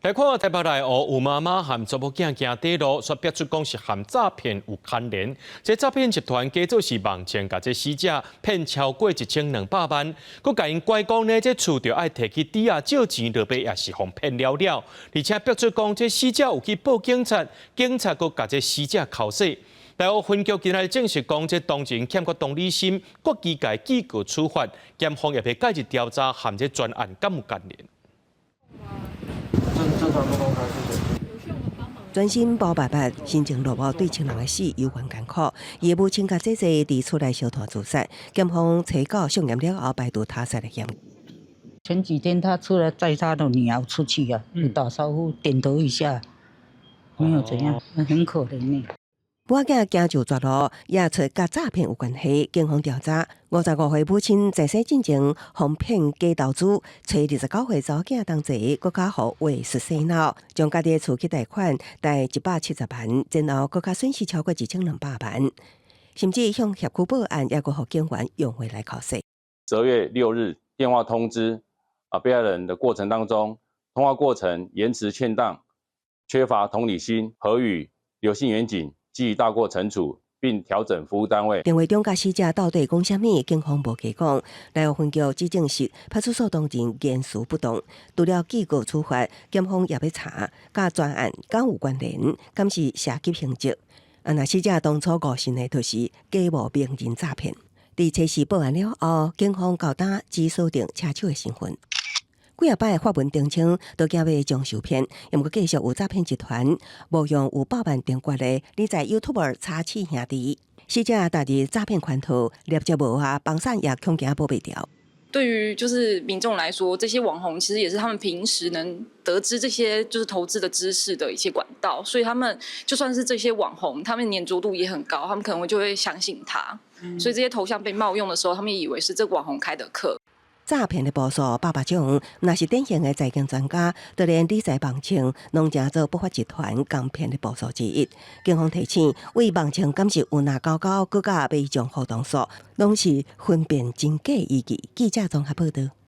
來看台北內湖有媽媽和查某囝行短路，煞逼出講是和詐騙有牽連。這詐騙集團假做是網站，共這死者騙超過1200萬，閣共𪜶拐講呢，這厝著愛提去抵押借錢，落尾也是予騙了了。而且逼出講，這死者有去報警察，警察閣共這死者剾洗。內湖分局今日證實講，這當前欠缺同理心，決議共記過處罰，檢方也欲介入調查，和這專案敢有關聯。正常溝通開，謝謝。全身包白白，神情落寞，對親人的死猶原艱苦。伊的母親佮姐姐佇厝內燒炭自殺，檢方查到上嚴了後，排除他殺的嫌疑。前幾天他出來載他的女兒出去啊，打招呼，點頭一下，沒有怎樣，很可憐呢。母仔行就絕路，也出佮詐騙有關係。警方調查，55歲母親在生進前，予騙假投資，揣29歲查某囝同齊，閣較予話術洗腦，將家己的厝去貸款，貸170萬，然後閣較損失超過1200萬，甚至向協區報案，也閣予警員用話來剾洗。 12月6日電話通知啊被害人的過程當中，通話過程言辭欠當，缺乏同理心，核予劉姓員警記大過懲處，並調整服務單位。電話中佮死者到底講啥物？警方無加講。內湖分局只證實派出所當陣言辭不當，除了記過處罰，檢方也欲查，佮專案敢有關聯，敢是涉及刑責。啊，若死者當初誤信的，就是假冒名人詐騙。佇測試報案了後，警方到今只鎖定車手的身份。幾仔擺發文澄清，都驚欲將受騙，毋過繼續有詐騙集團冒用有百萬訂閱的理財 YouTuber 查氏兄弟，死者踏入詐騙圈套，立即無啊，房產也恐驚保袂牢。對於就是民眾來說，這些網紅其實也是他們平時能得知這些就是投資的知識的一些管道，所以他們就算是這些網紅，他們黏著度也很高，他們可能就會相信他。所以這些頭像被冒用的時候，他們也以為是這個網紅開的課。詐騙的步數百百種，若是典型的財經專家，就連理財網站攏成做不法集團仝騙的步數之一。警方提醒，對網站敢是有藍勾勾，閣佮買帳戶同數，攏是分辨真假依據。記者綜合報道。